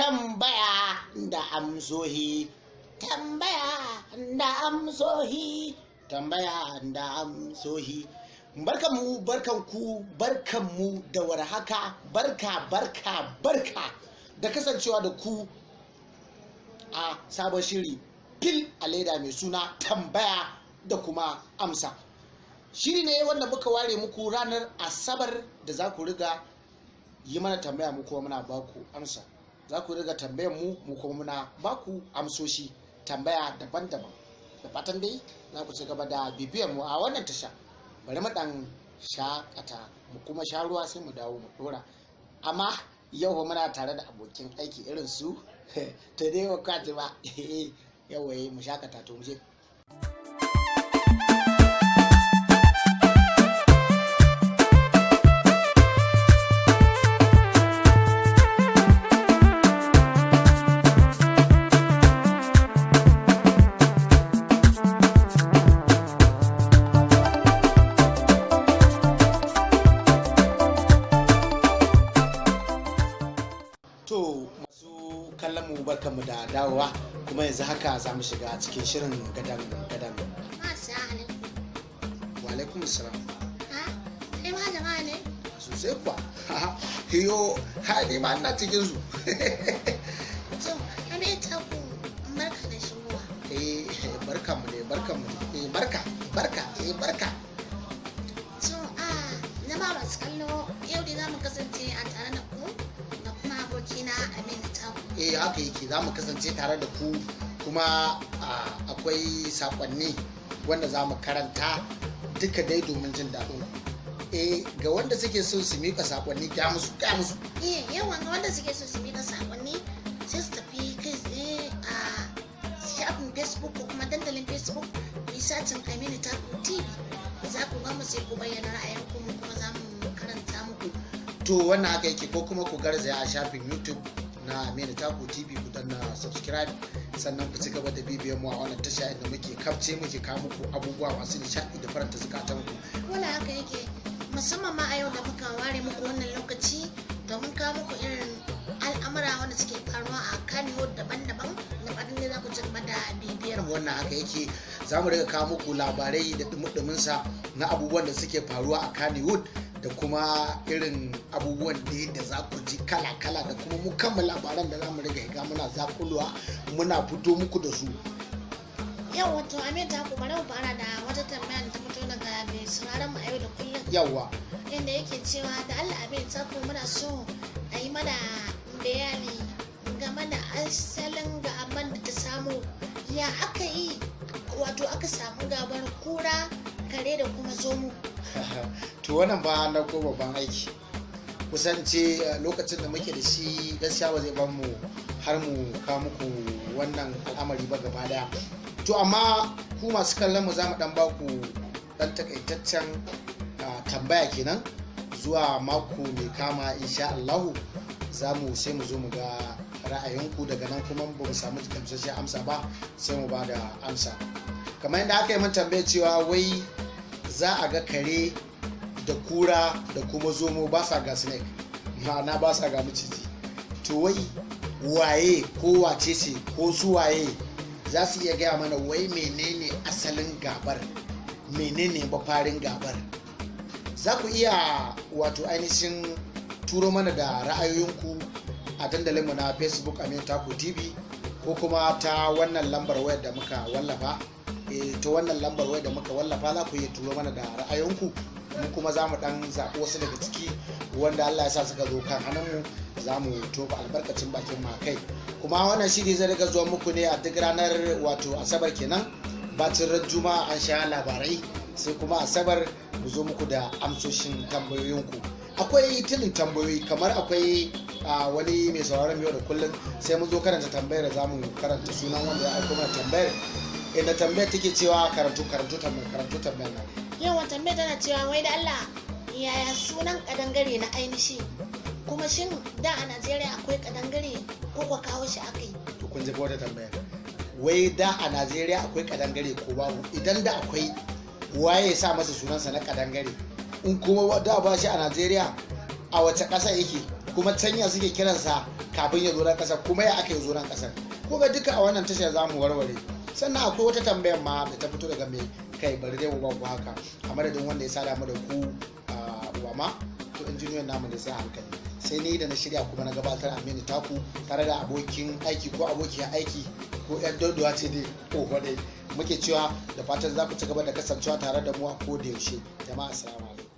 Tambaya da amsohi, tambaya da amsohi, tambaya da amsohi. Barkanmu, barkanku, barkanmu da warhaka, barka, barka, barka da kasancewa da ku a sabon shiri fil a leda mai suna tambaya da kuma amsa. Shiri ne wanda muka ware muku ranar Asabar da za ku riga yi mana tambaya, mu kuma muna baku amsa. Za ku riga tambayar mu, mu kuma muna baku amsoshi tambaya daban-daban. Da fatan dai za ku ci gaba da bibiyar mu a wannan tasha. Bari mu dan shakata mu kuma sha ruwa sai mu dawo mu dora. Amma yau fa muna tare da abokin aiki irin su to dai ba kwa ba. Yau mu shakata, to mu je. To masu kallon mu, barkanmu da dawowa, kuma yanzu haka za mu shiga cikin shirin gadan gadan. Masu alaikum. Wa alaikum salam. Ha? Kai ma jama'a ne? Sosai kuwa. Yo, ha, ni ma ina cikin su. To, Aminu Taku, barka da shigowa. Eh, barkanmu ne, barkanmu ne. Eh, barka, barka, eh, barka. To, a jama'a masu kallo, yau dai za mu kasance a tare da ku da kuma abokina Aminu Taku. Eh, haka yake, za mu kasance tare da ku kuma akwai sakonni wanda za mu karanta duka dai domin jin daɗin ku. Eh, ga wanda suke so su miƙa sakonni, ga musu, ga musu. Eh, yawan ga wanda suke so su miƙa sakonni sai su tafi kai tsaye a shafin Facebook ko kuma dandalin Facebook, ku yi sacin Aminu Taku TV. Za ku ga mu, sai ku bayyana ra'ayinku, mu kuma za mu karanta muku. To wannan haka yake, ko kuma ku garzaya a shafin YouTube na Aminu Taku TV, ku danna subscribe, sannan ku ci gaba da bibiyan mu a wannan tasha inda muke kafce muke kawo muku abubuwa masu nishaɗi da faranta zukatan ku. Wala haka yake, musamman ma a yau da muka ware muku wannan lokaci domin kawo muku irin al'amura wanda suke faruwa a Kano daban-daban, da fatan dai za ku ci gaba da bibiyar mu. Wannan haka yake, za mu riga kawo muku labarai da dumudumin sa na abubuwan da suke faruwa a Kannywood da kuma irin abubuwan da za ku ji kala-kala, da kuma mu kanmu labaran da za mu riga higa muna zakuluwa muna fito muku da su. Yau wato Amin Taku, bari mu fara da wata tambaya da ta fito daga mai sauraron mu a yau da kullum, Yawwa. inda yake cewa da Allah Amin Taku, muna so a yi mana bayani game da asalin gaban da ta samu, ya aka yi wato aka samu gabar kura, kare da kuma zomo. To wannan ba na ko babban aiki, kusan ce lokacin da muke da shi gaskiya ba zai ban mu har mu kawo muku wannan al'amari ba gaba daya. To amma ku masu kallon mu, za mu dan baku dan takaitaccen tambaya kenan zuwa mako mai kama, insha Allahu za mu sai mu zo mu ga ra'ayinku. Daga nan kuma ba mu samu gamsasshen amsa ba, sai mu ba da amsa. Kamar yadda aka yi min tambaya cewa wai za a ga kare da kura da kuma zomo ba sa ga snake, ma'ana ba sa ga maciji. To wai waye ko wace ce ko su waye za su iya gaya mana wai menene asalin gabar, menene mafarin gabar? Za ku iya wato ainihin turo mana da ra'ayoyinku a dandalinmu na Facebook Aminu Taku TV, ko kuma ta wannan lambar wayar da muka wallafa. Ta wannan lambar wayar da muka wallafa za ku iya turo mana da ra'ayoyinku, mu kuma za mu dan zaɓi wasu daga ciki wanda Allah ya sa suka zo kan hannunmu, za mu tofa albarkacin bakin ma kai. Kuma wannan shiri zai riga zuwa muku ne a duk ranar wato Asabar kenan, bacin ran Juma'a an sha labarai, sai kuma Asabar mu zo muku da amsoshin tambayoyinku. Akwai tilin tambayoyi, kamar akwai wani mai sauraron yau da kullum, sai mun zo karanta tambayar za mu karanta sunan wanda ya aiko mana tambayar, inda tambayar take cewa, karantu, karantu tambayar, karantu tambayar nan. Yawan tambayar tana cewa wai da Allah yaya sunan kadangare na ainihi, kuma shin da a Najeriya akwai kadangare ko kwa kawo shi aka yi? To kun ji wata tambayar, wai da a Najeriya akwai kadangare ko babu? Idan da akwai, waye ya sa masa sunansa na kadangare? In kuma da ba shi a Najeriya, a wace ƙasa yake, kuma canya suke kiransa? Kafin ya zo nan kasar, kuma ya aka yi zo nan kasar? Ko ga duka a wannan tashar za mu warware. Sannan akwai wata tambayar ma da ta fito daga mai kai. Bari dai mu ba ku haka. A madadin wanda ya sada mu da ku, wama to injiniyan namu ne, sai hankali. Sai ni da na shirya kuma na gabatar, Aminu Taku, tare da abokin aiki ko abokiyar aiki ko yan dodowa ce dai ko dai, muke cewa da fatan za ku ci gaba da kasancewa tare da mu a koda yaushe. Jama'a, assalamu alaikum.